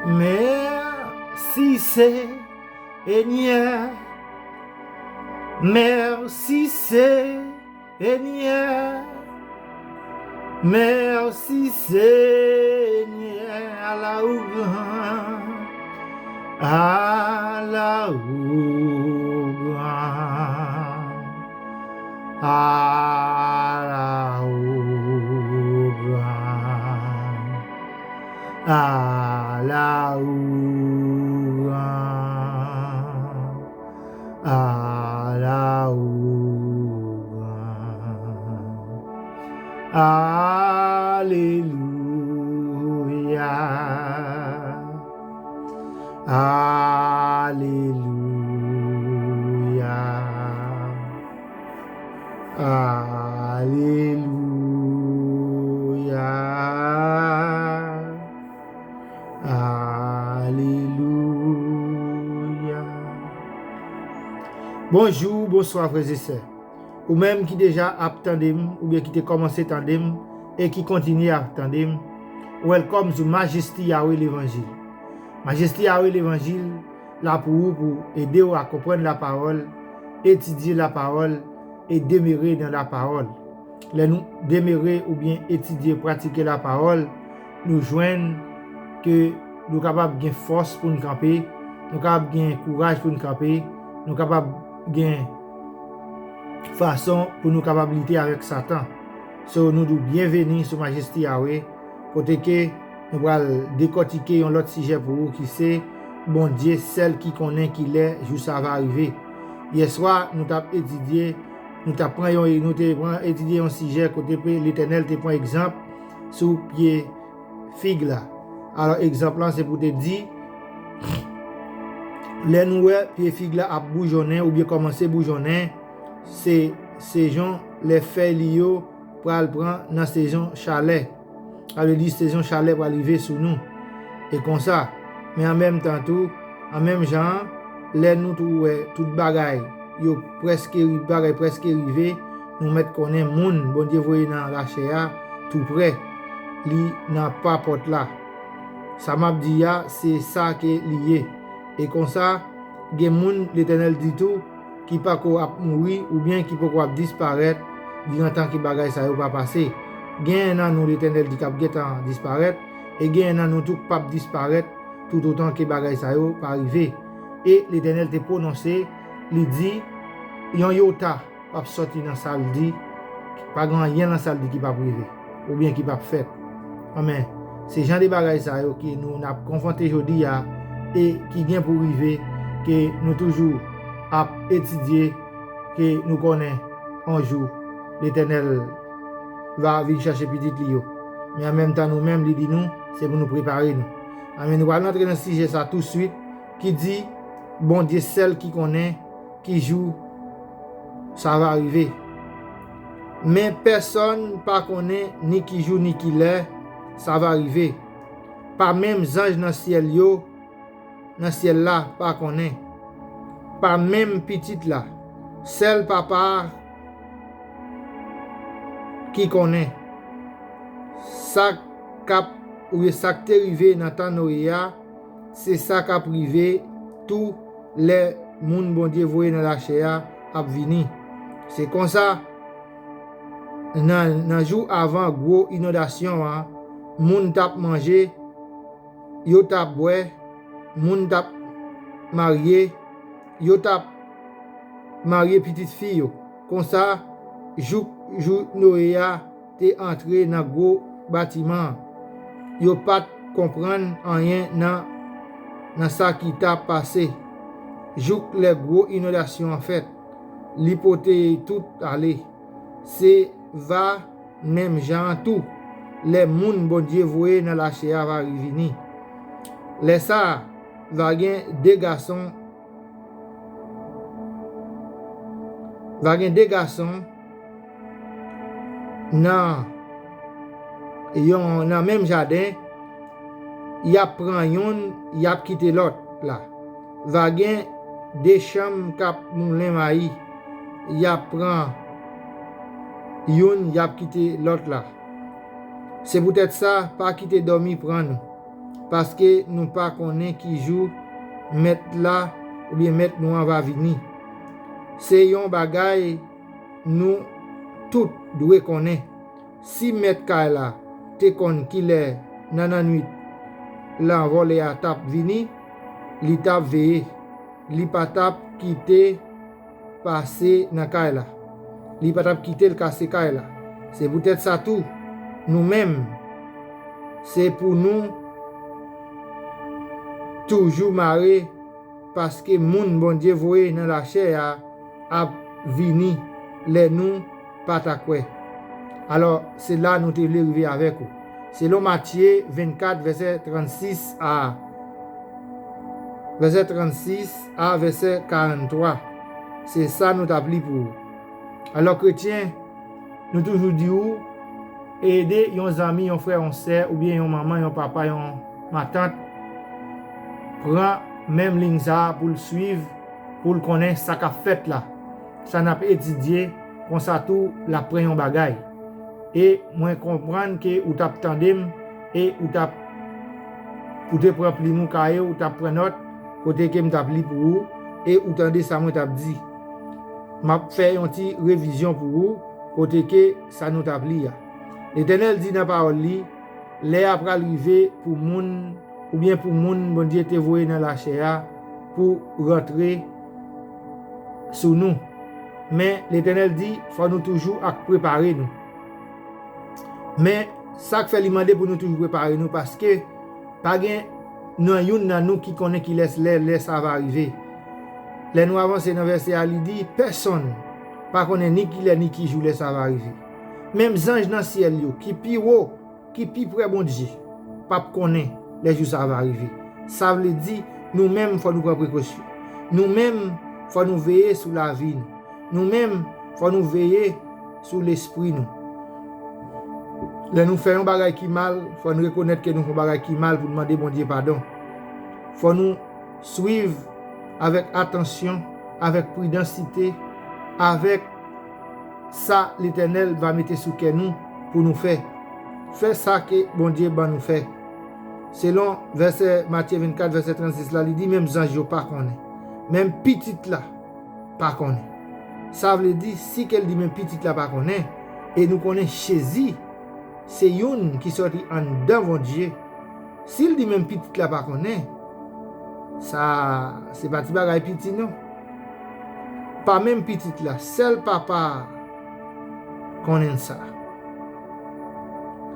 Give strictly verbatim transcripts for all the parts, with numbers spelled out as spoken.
Mèsi Senyè, mèsi Senyè, mèsi Senyè, ala ou gran, ala ou gran. Ala ou gran, ala ou gran, ala ou gran. Alelouya. Alelouya. Alelouya. Alelouya. Bonjou, bonswa, frè e sè. Ou menm ki deja ap tande m, oubyen ki te kòmanse tande m, e ki kontinye ap tande m, welcome sou Majesty Yahweh Levanjil. Majesty Yahweh Levanjil la pou ou, pou ede w a konprann lapawòl, etidye lapawòl, e demere nan lapawòl. Lè nou demere oubyen etidye, pratike lapawòl, nou jwenn ke nou kapab gen fòs pou n kanpe, nou kapab gen kouraj pou n kanpe, nou kapab gen fason pou nou kapab lite avèk Satan. So, nou di w byenveni sou Majesty Yahweh, kote ke nou pral dekòtike yon lòt sijè pou ou ki se Bondye sèl ki konnen ki lè jou sa va rive. Yèswa, nou t ap etidye, nou t ap pran yon, nou te pran etidye yon sijè kote pe Letènèl te pran egzanp sou pye fig la. Alò, egzanp lan se pou te di, lè nou wè pye fig la ap boujonnen oubyen kòmanse boujonnen, se sezon lè fèy li yo pral pran nan sezon chalè. Sa vle di sezon chalè pral rive sou nou. E konsa, men an menm tan tou, an menm jan an, lè nou tou wè tout bagay yo prèske ri-, bagay prèske rive, nou mèt konnen moun Bondye voye nan lachè a tou prè, li nan pa pòt la. Sa m ap di a, se sa ke li ye. E konsa, gen moun Letènèl di tou ki pako ap mouri oubyen ki poko ap disparèt diran tan ke bagay sa yo pa pase. Genyen nan nou Letènèl di k ap gentan disparèt, e genyen nan nou tou k p ap disparèt toutotan ke bagay sa yo pa rive. E Letènèl te pwononse, li di, yon yota p ap sòti nan sa l di, pa gen anyen nan sa l di ki p ap rive, oubyen ki p ap fèt. Anmè, se jan de bagay sa yo ke nou n ap konfwonte jodi a e ki gen pou rive, ke nou toujou ap etidye, ke nou konnen yon jou Letènèl va vin chache pitit li yo. Men an menm tan nou menm, li di nou, se pou nou prepare nou. Anmè, nou pral antre nan sijè sa touswit, ki di, Bondye sèl ki konnen ki jou sa va rive. Men pèsonn pa konnen ni ki jou ni ki lè sa va rive. Pa menm zanj nan syèl yo, nan syèl la pa konnen. Pa menm Pitit la, sèl Papa a ki konnen. Sa k ap, oubyen sa k te rive nan tan Noye a, se sa k ap rive tou lè moun Bondye voye nan lachè a ap vini. Se konsa, nan, nan jou avan gwo inondasyon an, moun t ap manje, yo t ap bwè, moun t ap marye, yo t ap marye pitit fi yo. Konsa, jouk jou Noye a te antre nan gwo batiman an, yo pa t konprann anyen nan, nan sa ki t ap pase, jouk lè gwo inondasyon an fèt, li pote tout ale. Se va menm jan an tou, lè moun Bondye voye nan lachè a va revini. Lè sa a, va gen de gason, va gen de gason nan yon, nan menm jaden, y ap pran youn, y ap kite lòt la. Va gen de chanm k ap moulen mayi, y ap pran youn, y ap kite lòt la. Se poutèt sa, pa kite dòmi pran nou. paske nou pa konnen ki jou Mèt la oubyen Mèt nou an va vini. Se yon bagay nou tout dwe konnen. Si mèt kay la te konn kilè nan nannwit lan vòlè a t ap vini, li t ap veye. Li pa t ap kite pase nan kay la. Li pa t ap kite l kase kay la. Se poutèt sa tou, nou menm, se pou nou toujou mare, paske moun Bondye voye nan lachè a ap vini lè nou pa ta kwè. Alò, se la nou te vle rive avèk ou. Selon Matye vennkat, vèsè trannsis a, vèsè trannsis a vèsè karanntwa, se sa nou t ap li pou ou. Alò, kretyen, nou toujou di ou, ede yon zanmi, yon frè, yon sè, oubyen yon manman, yon papa, yon matant, pran menm liy sa a pou l swiv, pou l konnen sa k ap fèt la, sa n ap etidye, konsa tou l ap pran yon bagay. E mwen konprann ke ou t ap tande m, e ou t ap, ou te pran plim ou, kaye w, ou t ap pran nòt, kote ke m t ap li pou ou, e ou tande sa mwen t ap di. M ap fè yon ti revizyon pou ou, kote ke sa nou t ap li a. Letènèl di nan pawòl li, lè a pral rive pou moun, oubyen pou moun Bondye te voye nan lachè a pou rantre sou nou. Men Letènèl di, fò nou toujou ak prepare nou. Men sa k fè li mande pou nou toujou prepare nou, paske pa gen nan youn nan nou ki konnen kilès lè, lè sa va rive. Lè nou avanse nan vèsè a, li di, pèsonn pa konnen ni kilè ni ki jou lè sa va rive. Menm zanj nan syèl yo, ki pi wo, ki pi pre Bondye, p ap konnen lè jou sa va rive. Sa vle di, nou menm, fò nou pran prekosyon. Nou menm, fò nou veye sou lavi nou. Nou menm, fò nou veye sou lespri nou. Lè nou fè yon bagay ki mal, fò nou rekonèt ke nou fè yon bagay ki mal pou n mande Bondye padon. Fò nou swiv avèk atansyon, avèk pridansite, avèk sa Letènèl va mete sou kè nou pou nou fè. Fè sa ke Bondye ban nou fè. Selon vèsè Matye vennkat, vèsè trannsis la, li di, menm zanj yo pa konnen. Menm pitit la pa konnen. Sa vle di, si ke l di menm pitit la pa konnen, e nou konnen Jezi se youn ki sòti anndan Bondye, si l di menm pitit la pa konnen, sa se pa ti bagay piti non. Pa menm pitit la, sèl papa a konnen sa.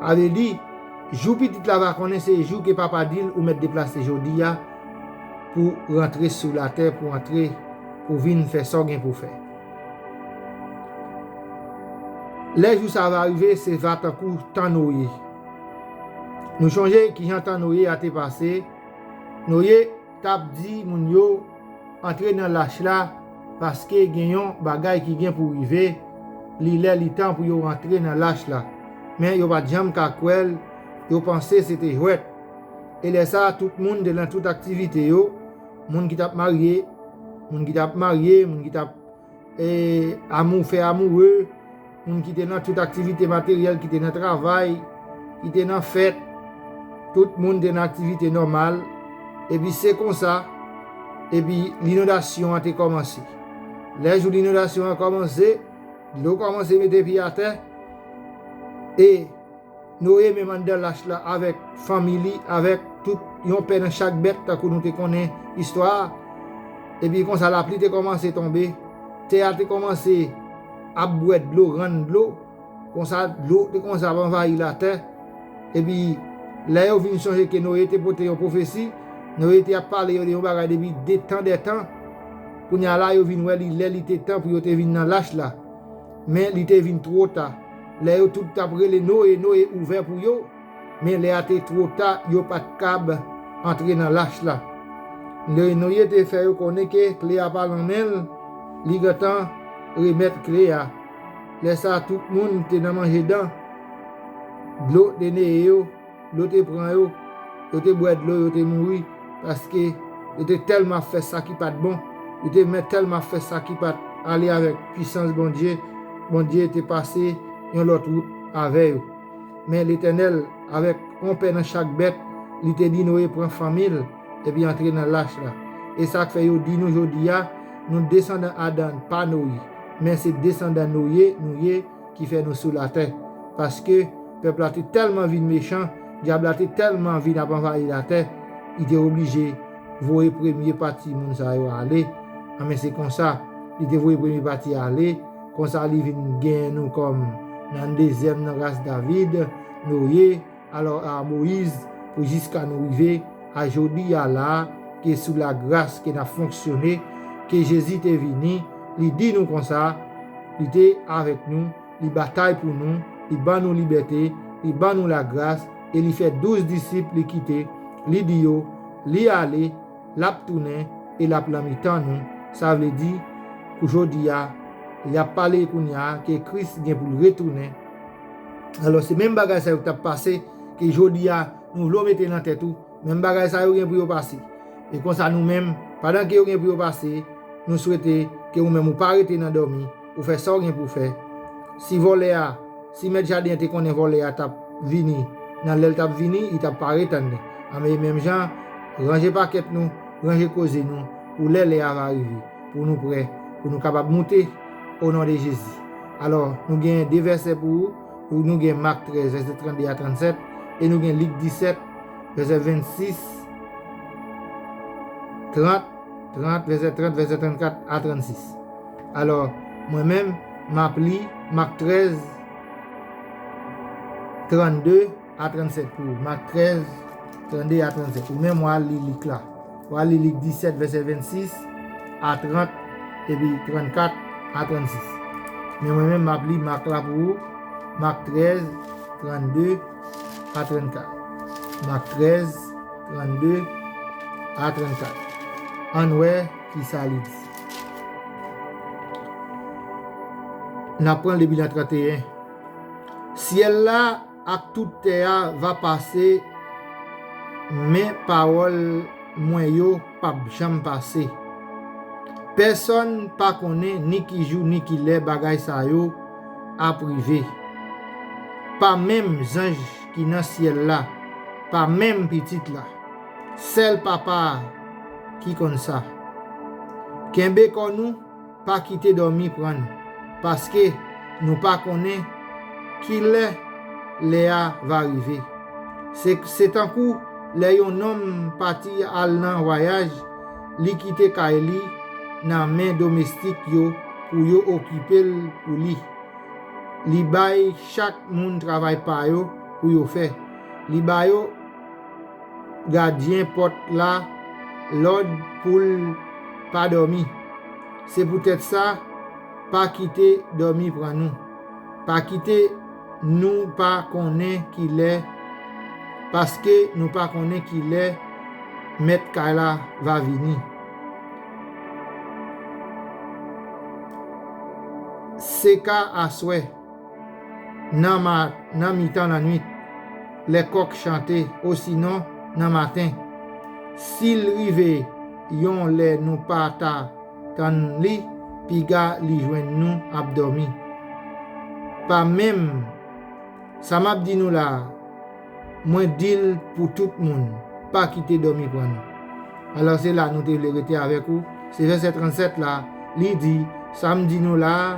Sa vle di, jou pitit la va konnen se jou ke papa di l ou mèt deplase jodi a pou rantre sou latè, pou antre, pou vin fè sa w gen pou fè. Lè jou sa va rive, se va tankou tan Noye. Nou chonje kijan tan Noye a te pase. Noye t ap di moun yo antre nan lach la, paske gen yon bagay ki gen pou rive, li lè li tan pou yo rantre nan lach la. Men yo pa t janm ka kwè l, yo panse se te jwèt. E lè sa a, tout moun te nan tout aktivite yo, moun ki t ap marye, moun ki t ap marye, moun ki t ap e, amou, fè amoure, moun ki te nan tout aktivite materyèl, ki te nan travay, ki te nan fèt, tout moun te nan aktivite nòmal, epi se konsa, epi linondasyon an te kòmanse. Lè jou linondasyon an kòmanse, dlo kòmanse mete pye atè, e Noye menm anndan lach la avèk fanmi li, avèk tout yon pè nan chak bèt, tankou nou te konnen istwa a. Epi konsa, lapli te kòmanse tonbe, tè a te kòmanse ap bwè dlo, rann dlo. Konsa, dlo te kòmanse ap anvayi latè. Epi, lè yo vin sonje ke Noye te pote yon pwofesi, Noye te ap pale yo de yon bagay depi de tan dè tan. Kounye a la, yo vin wè li, lè li te tan pou yo te vin nan lach la. Men li te vin two ta. Lè yo tout t ap rele Noye, Noye ouvè pou yo, men lè a te two ta, yo pa t kab antre nan lach la. Lè Noye te fè yo konnen ke kle a pa nan men l, li gentan remèt kle a. Lè sa a, tout moun te nan manje dan. Dlo te neye yo, dlo te pran yo, yo te bwè dlo, yo te mouri, paske yo te tèlman ap fè sa ki pa t bon, yo te men tèlman ap fè sa ki pa t ale avèk pisans Bondye, Bondye te pase yon lòt wout avè yo. Men Letènèl, avèk yon pè nan chak bèt, li te di Noye pran fanmi l epi antre nan lach la. E sa k fè yo di nou jodi a, nou desandan Adan pa Noye, men se desandan Noye nou ye ki fè nou sou latè. Paske pèp la te tèlman vin mechan, dyab la te tèlman vin ap anvayi latè, li te oblije voye premye pati moun sa yo ale. Anben, se konsa, li te voye premye pati ale, konsa li vin genyen nou kòm nan dezyèm nan ras David, Noye, alò a Moyiz, pou jiska nou rive a jodi a la, ke sou lagras ke n ap fonksyone, ke Jezi te vini, li di nou konsa, li te avèk nou, li batay pou nou, li ban nou libète, li ban nou lagras, e li fè douz disip li kite, li di yo, li ale, l ap tounen, e l ap nan mitan nou. Sa vle di, pou jodi a, y ap pale kounye a, ke Kris gen pou l retounen. Alò, se menm bagay sa yo k t ap pase, ke jodi a, nou vle w mete nan tèt ou, menm bagay sa yo gen pou yo pase. E konsa nou menm, pandan ke yo gen pou yo pase, nou swete ke ou menm ou pa rete nan dòmi, ou fè sa w gen pou w fè. Si vòlè a, si mèt jaden an te konnen vòlè a t ap vini, nan lè l t ap vini, li t ap pare tann li. Anben, menm jan, ranje pakèt nou, ranje koze nou, pou lè lè a va rive, pou nou prè, pou nou kapab moute, o non de Jezi. Alò, nou gen de vèsè pou ou, nou gen Mak trèz, vèsè trannde a trannsèt, e nou gen Lik disèt, vèsè vennsis, trant, trant, vèsè trant, vèsè trannkat a trannsis. Alò, mwen menm, m ap li Mak trèz, trannde a trannsèt pou ou. Mak trèz, trannde a trannsèt. Ou menm, w al li Lik la. W al li Lik disèt, vèsè vennsis a trant, epi trannkat a trannsis. Men mwen menm, m ap li Mak la pou ou. Mak trèz, trannde a trannkat. Mak trèz, trannde a trannkat. Ann wè kisa li di. N ap pran l depi nan tranteyen. Syèl la ak tout tè a va pase, men pawòl mwen yo p ap janm pase. Pèsonn pa konnen ni ki jou ni ki lè bagay sa yo ap rive. Pa menm zanj ki nan syèl la, pa menm Pitit la. Sèl Papa a ki konn sa. Kenbe kò nou, pa kite dòmi pran nou, paske nou pa konnen ki lè lè a va rive. Se, se tankou lè yon nonm pati al nan vwayaj, li kite kay li nan men domestik yo pou yo okipe l pou li. Li bay chak moun travay pa yo pou yo fè. Li ba yo gadyen pòt la lòd pou l pa dòmi. Se poutèt sa, pa kite dòmi pran nou. Pa kite nou pa konnen ki lè, paske nou pa konnen ki lè mèt kay la va vini. Se ka aswè, nan ma-, nan mitan lannwit, lè kòk chante, osinon nan maten. Si l rive yon lè nou pa ta tann li, piga li jwenn nou ap dòmi. Pa menm, sa m ap di nou la a, mwen di l pou tout moun, pa kite dòmi pran nou. Alò, se la nou te vle rete avèk ou. Se vèsè trannsèt la, li di, sa m di nou la a,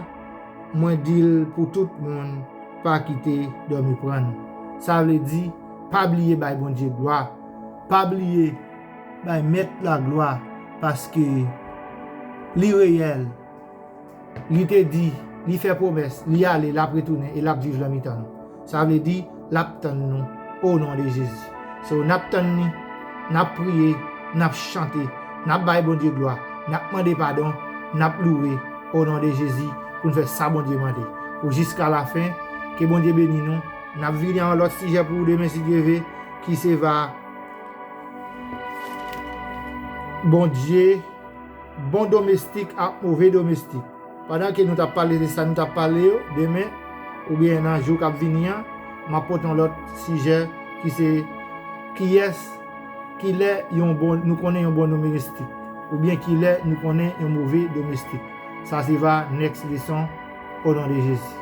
mwen di l pou tout moun, pa kite dòmi pran nou. Sa vle di, pa bliye bay Bondye glwa. Pa bliye bay Mèt la glwa, paske li reyèl. Li te di, li fè pwomès, li ale, l ap retounen e l ap viv nan mitan nou. Sa vle di, l ap tann nou, o non de Jezi. So, n ap tann li, n ap priye, n ap chante, n ap bay Bondye glwa, n ap mande padon, n ap louwe, o non de Jezi, pou n fè sa Bondye mande. Pou jiska lafen, ke Bondye beni nou. N ap vini a yon lòt sijè pou ou demen, si Dye ve, ki se va Bondye, bon domestik ak move domestik. Pandan ke nou t ap pale de sa nou t ap pale yo, demen, oubyen nan jou k ap vini an, m ap pote yon lòt sijè ki se kiyès, kilè yon bon, nou konnen yon bon domestik, oubyen kilè nou konnen yon move domestik. Sa se va next leson, o non de Jezi.